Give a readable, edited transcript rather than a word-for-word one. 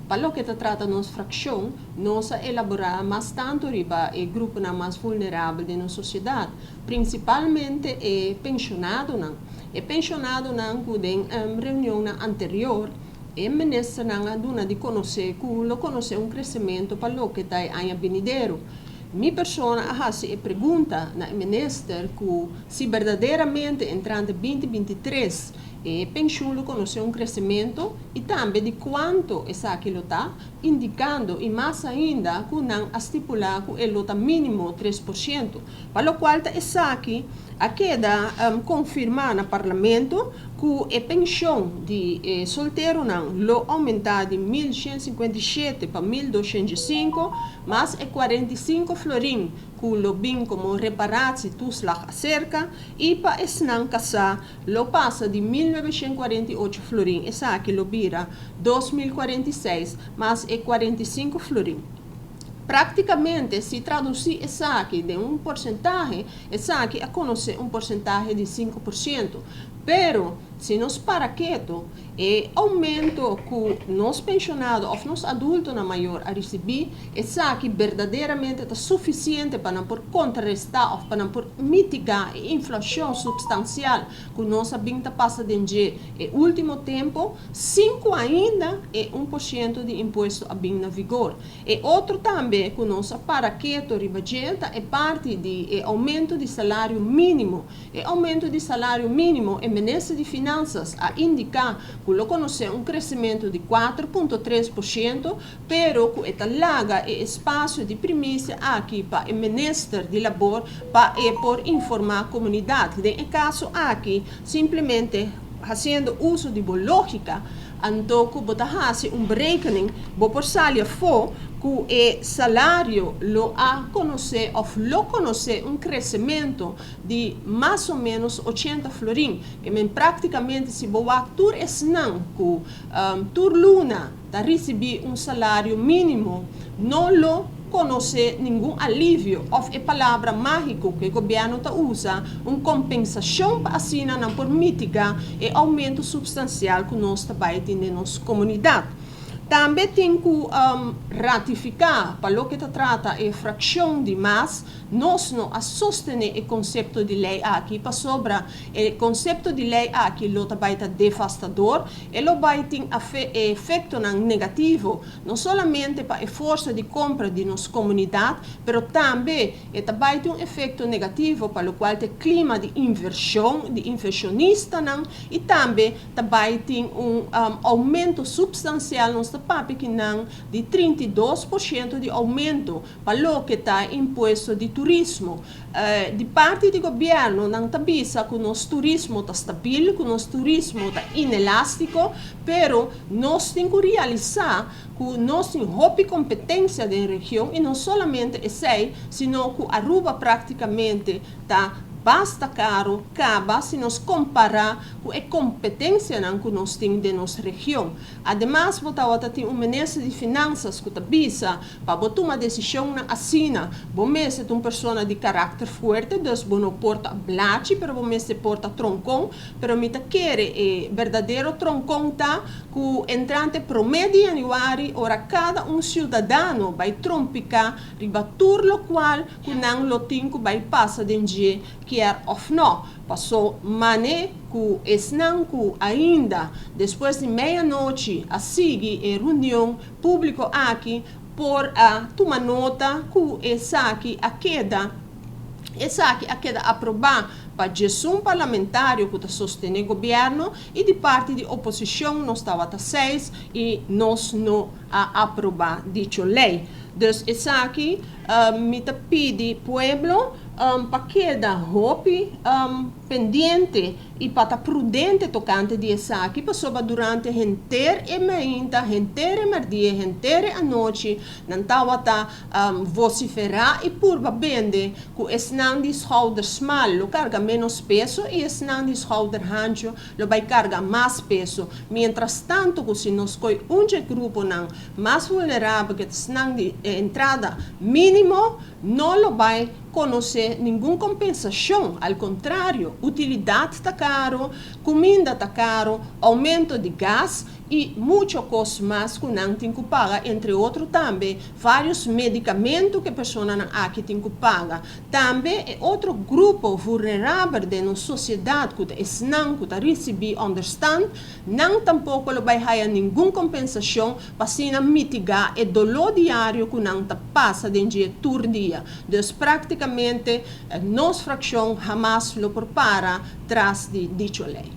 Pa loke ta trata nos frakshon, nos a elaborá mas tantu riba e gruponan mas vulnerabel den nos sosiedat, prinsipalmente e penshonadonan. E penshonadonan ku den reunionnan anterior e ministernan a duna di konosé ku lo konosé un kresementu pa loke ta e aña binidero. Mi persona a hasi e pregunta na e minister ku si berdaderamente entrante 2023 e penshun lo konosé un kresementu i tambe di kuantu esaki lo ta, indikando i mas ainda ku nan a stipulá ku e lo ta mínimo 3%. Pa lokual ta esaki a keda konfirmá na Parlamento ku e penshon di e solteronan lo oumentá di 1157 pa 1205, mas e 45 florin ku lo bin komo reparatietoeslag aserka, i pa esnan kasá lo pasa di 1948 florin, esaki lo bira 2046 mas e 45 florin. Práktikamente, si tradusí esaki den un porsentahe, esaki a konosé un porsentahe di 5%. Pero, si nos para ketu, e oumento ku nos penshonado òf nos adultonan mayor a risibí, esaki berdaderamente ta sufisiente pa nan por kontrarestá òf pa nan por mitigá e inflashon supstansial ku nos a bin ta pasa den dje e último tempu, sin ku ainda e 1% di impuesto a bin na vigor. E otro tambe ku nos a para ketu riba dje ta e parti di e oumento di salario mínimo. E oumento di salario mínimo, e minister di Finansas a indiká ku lo konosé un kresementu di 4,3%, pero ku e ta laga e espasio di primisia aki pa e minister di Labor pa e por informá komunidat. Den e kaso aki, simplemente hasiendo uso di bo lógika, anto ku bo ta hasi un berekening, bo por sali afó ku e salario lo a konosé òf lo konosé un kresementu di mas o ménos 80 florin. Ke men práktikamente si bo wak tur esnan ku tur luna ta risibí un salario mínimo, no lo konosé ningun alivio òf e palabra mágiko ku e gobièrnu ta usa, un kompensashon pa asina nan por mitigá e oumento supstansial ku nos ta bai tin den nos komunidat. Tambe tin ku ratifiká pa loke ta trata e frakshon di mas, nos no a sostené e konsepto di lei aki pasobra e konsepto di lei aki lo ta bai ta devastador, e lo bai tin efektonan negativo no solamente pa e forsa di kompra di nos komunidat, pero tambe e ta bai tin un efekto negativo pa lokual ta e klima di invershon di invershonistanan i tambe ta bai tin un oumento supstansial, nos ta papia kinan di 32% di oumento pa loke ta impuesto di turismo. Di parti di gobièrnu nan ta bisa ku nos turismo ta stabil, ku nos turismo ta inelástiko, pero nos tin ku realisá ku nos tin hopi kompetensia den region i no solamente esei, sino ku Aruba práktikamente ta basta karu kaba si nos kompará ku e kompetensianan ku nos tin den nos region. Ademas bo tabata tin un minister di Finansas ku ta bisa pa bo tuma desishonnan asina, bo mester ta un persona di karakter fuerte, dus bo no por ta blachi, pero bo mester por ta tronkon. Pero mi ta kere e berdadero tronkon ta ku entrante promé di yanüari ora kada un siudadano bai trompiká riba tur lokual ku nan lo tin ku bai pasa den dje kier òf nò. Pasó mane ku esnan ku ainda despues di meianochi a sigui e reunion públiko aki por a tuma nota ku esaki a keda aprobá pa 11 parlamentario ku ta sostené gobièrnu i di parti di oposishon nos tabata 6 i nos no a aprobá dicho lei. Dus esaki mi ta pidi pueblo pa keda hopi pendiente i pa ta prudente tokante di esaki pasobra durante henter e mainta, henter e mèrdia, henter e anochi nan tabata vosiferá i purba bende ku esnan di schouder smal lo karga ménos peso i esnan di schouder hanchu lo bai karga mas peso. Mientras tanto ku si nos koi un gruponan mas vulnerabel ku esnan di entrada mínimo, no lo bai konosé ningun kompensashon. Al kontrario, utilidat ta karu, kuminda ta karu, oumento di gas. I mucho kos mas ku nan tin ku paga, entre otro tambe vários medikamento ku e personanan aki tin ku paga. Tambe e otro grupo vulnerabel den nos sosiedat ku ta esnan ku ta risibí ònderstant, nan tampoko lo bai haya ningun kompensashon pa asina mitigá e doló diario ku nan ta pasa den dje tur dia. Dus práktikamente nos frakshon hamas lo por para tras di dicho lei.